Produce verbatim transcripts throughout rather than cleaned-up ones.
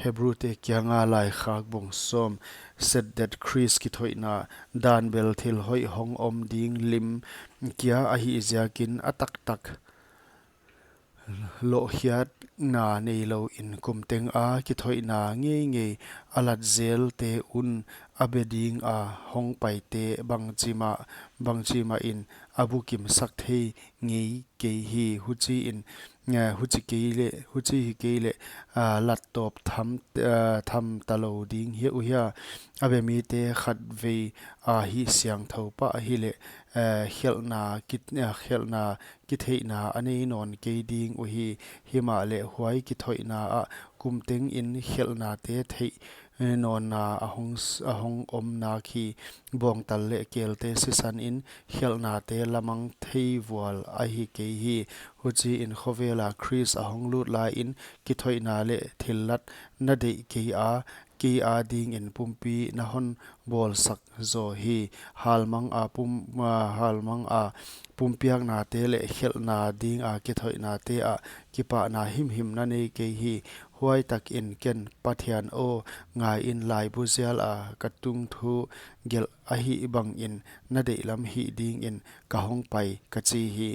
Hebrute kianga laikhak bung sawm, setdet Khrist kithoihna dan bel thil hoih hong om ding lim kia ahih ziakin a taktak lohkhiatna neilou in kumteng a kithoihna ngeingei a lat zelte un a be ding a hong paite bangchimah, bangchimah in a bukimsak thei ngei kei hi. Huchiin, eh, huchi kei leh, huchi hi kei leh, ah, lat tawp tham, ah, tham talou ding hi uh hia. A be mite khatvei a hih siangthou pah hileh, eh, khelhna kit, eh, khelhna kitheihna a nei nawn kei ding uhi. Himahleh huai kithoihna ah kumteng in khelhnate theih, eh, nawnna a hong s-, a hong om nak hi. Bawngtal leh kelte sisan in khelhnate lamang thei vual ahi kei hi. Huchiin khovela Khrist a hong lut lai in kithoihna leh thillat na deih kei a, kei a dingin pumpi na hon bawlsak zaw hi. Halmang a pum, ah, halmang a pumpiaknate leh khelhna ding a kithoihnate ah kipahna himhim na nei kei hi. Huai takin ken, Pathian aw, ngaiin laibu zial a ka tungthu gelh ahih bangin na deihlam hih dingin ka hong pai, ka chi hi.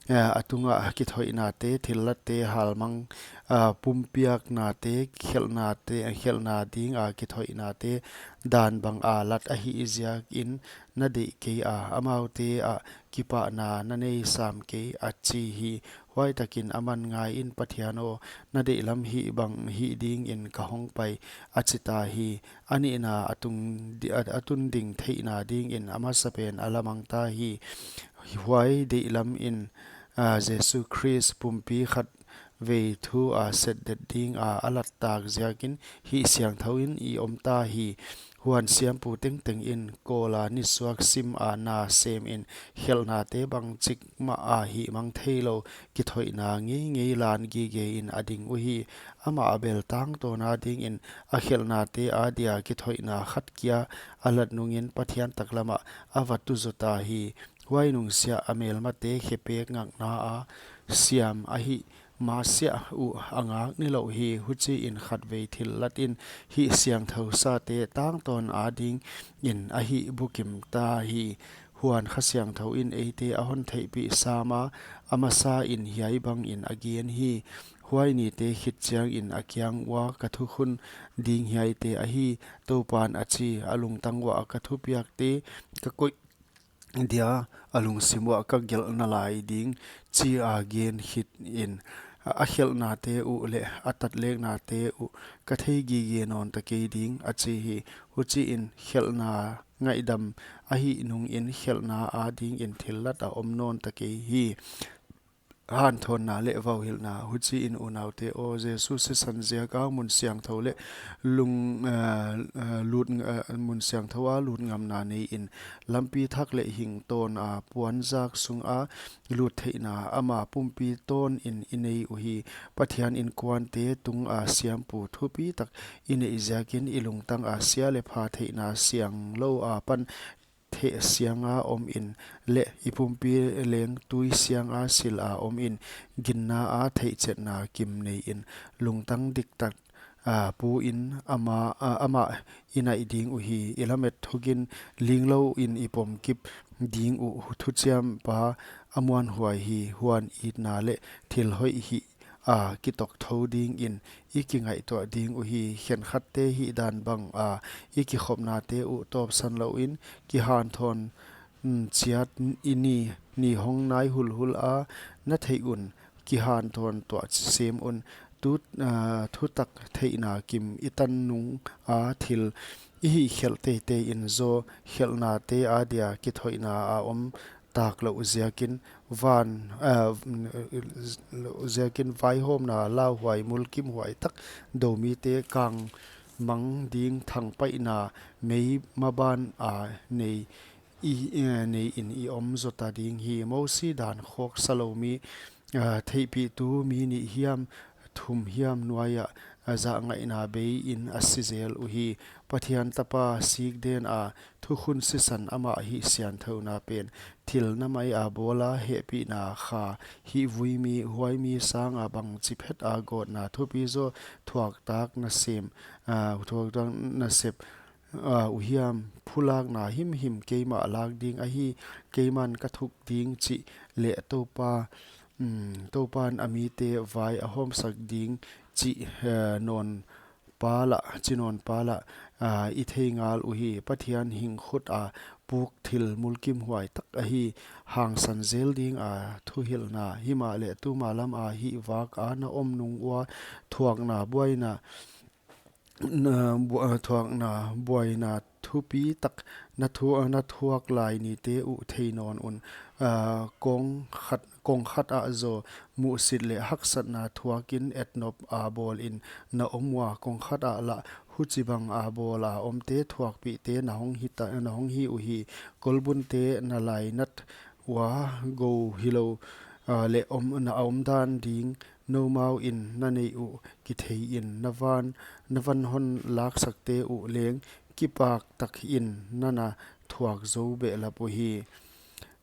Eh, a tunga kithoihnate, thillatte, halmang, ah, pumpiaknate, khelhnate, khelhna ding a kithoihnate dan bang a lat ahih ziakin na deih kei a, amaute ah kipahna na nei sam kei, a chi hi. Huai takin aman, ngaiin, Pathian aw, na deihlam hih bang hih dingin ka hong pai, a chi ta hi. A nihna a tung di-, a, a tun ding theihna dingin a masapen a lamang ta hi. Huai deihlam in, ah, Jesu Khrist pumpi khatvei thu a setdet ding a a lat tak ziakin hih siangthou in i om ta hi. Huan siampu tengteng in kawla nisuak sim a na sem in khelhnate bangchik mah a hihmang theilou kithoihna ngeingei lan gige in a ding uhi. Amah a bel tangtawn a dingin a khelhnate a dia kithoihna khat kia a lat nungin Pathian taklam ah a va tu zaw ta hi. Huai nungsiah a melmate khepek ngakna a siam ahih masiah uh a ngak nilouh hi. Huchiin khatvei thillat in hih siangthou sate tangtawn a dingin a hih bukim ta hi. Huan Kha Siangthou in eite a hon theihpih sam a, a masa in hiai bangin a gen hi. Huai nite khit chiangin a kiang ua ka thukhun ding hiaite ahi, Toupan a chi, a lungtang uah ka thupiakte ka koih dia a lungsim uah ka gelh nalai ding, chi a gen khit in, a khelhnate uh leh a tatleknate uh ka thei gige nawn ta kei ding, a chi hi. Huchiin khelhna ngaihdam ahih nungin khelhna a dingin thillat a om nawn ta kei hi. Hanthawnna leh vauhilhna. Huchiin unaute aw, Jesu sisan ziaka mun siangthou leh lung, eh, eh, lut, eh, mun siangthou a lut ngamna nei in, lampi thak leh hing tawn a puanzak sunga lut theihna ama pumpi tawn in i nei uhi. Pathian inkuante tunga siampu thupitak i neih ziakin i lungtang a sia leh pha theihna sianglou a pan theh sianga om in leh i pumpi leng tui sianga sil a om in ginna a theihchetna kim nei in lungtang diktak, ah, pu in ama, ah, amah i naih ding uhi. I lamet thukin linglou in i pomkip ding uh, thuchiampa a muanhuai hi. Huan itna leh thil hoih hih a kitokthou dingin i kingaihtuah ding uhi. Khenkhatte hih dan bang a i kikhopnate uh tawpsan louin kihanthawn, mm, chiat i ni, ni hong nai hulhul a na theih un, kihanthawn tuah sem un. Tu, ah, thutak theihna kim i tan nung a thil i hih khelh teitei in zaw, khelhnate a dia kithoihna a om tak louh ziakin van, ah, louh ziakin vaihawmna lauhuai mulkimhuai tak doumite kang mang ding thangpaihna mei maban a nei i, eh, nei in i om zaw ta ding hi. Mosi dan khawksa lou mi, ah, theihpihtu mi nih hiam thum hiam nuaia a zahngaihna bei in a si zel uhi. Pathian tapa sik den a, thukhun sisan amah hihsiangthouna pen thil na mai a bawl a, hehpihna kha hihvui mi, huai mi sang a bangchiphet a gawtna thupi zaw thuaktak na sem, a, thuaktak na sep, a, uhiam, phulakna himhim keimah lak ding ahi, keiman ka thuk ding chih leh Toupa, um, Toupan a mite vai a hawmsak ding chih, eh, nawn pa lah, chi nawn pa lah, a, i thei ngal uhi. Pathian hing khut a puk thil mulkimhuai tak ahi, hangsan zel ding a thuhilhna, himahleh tuma lam a hihvak a na om nung ua thuakna buaina, na bu-, a, thuakna buaina thupi tak na thu-, na thuak lai nite uh thei nawn un, a, kong khat, kong khat ah zaw muhsit leh haksatna thuakin etnop a bawl in na om ua, kong khat ah lah huchibang a bawl a omte thuakpihte na hong hi ta, na hong hi uhi. Kolbunte na lainat ua, go hilou, a, leh om, na omdan ding noumau in na neih uh kithei in, na van, na van hon laksakte uh leng kipak tak in na na thuak zou behlap uhi.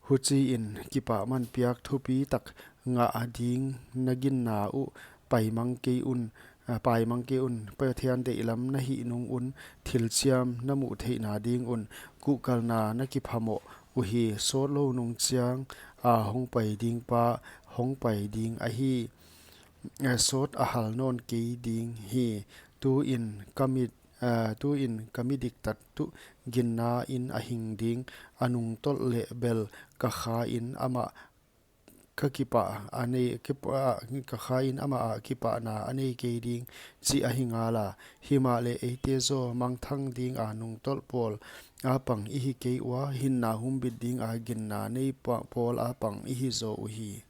Huchiin kipahman piak thupi tak ngah ding na ginna uh paimang kei un, a, paimang kei un, Pathian deihlam na hih nung un, thilchiam na muh theihna ding un, kuhkalna na kiphamoh uhi. Sawtlou nung chiang a hong pai ding pa hong pai ding ahi, a, sawt a hal nawn kei ding hi. Tuin ka mit, a, tuin ka mi diktat tuh ginna in a hing ding, a nungtolh leh bel ka kha in amah ka kipah a nei, kipah, ka kha in amah a kipahna a nei kei ding, chih ahi ngal a. Himahleh eite zaw mangthang ding a nungtolh pawl a pang i hi kei ua, hinna humbit ding a ginna nei pa-, pawl a pang i hi zaw uhi.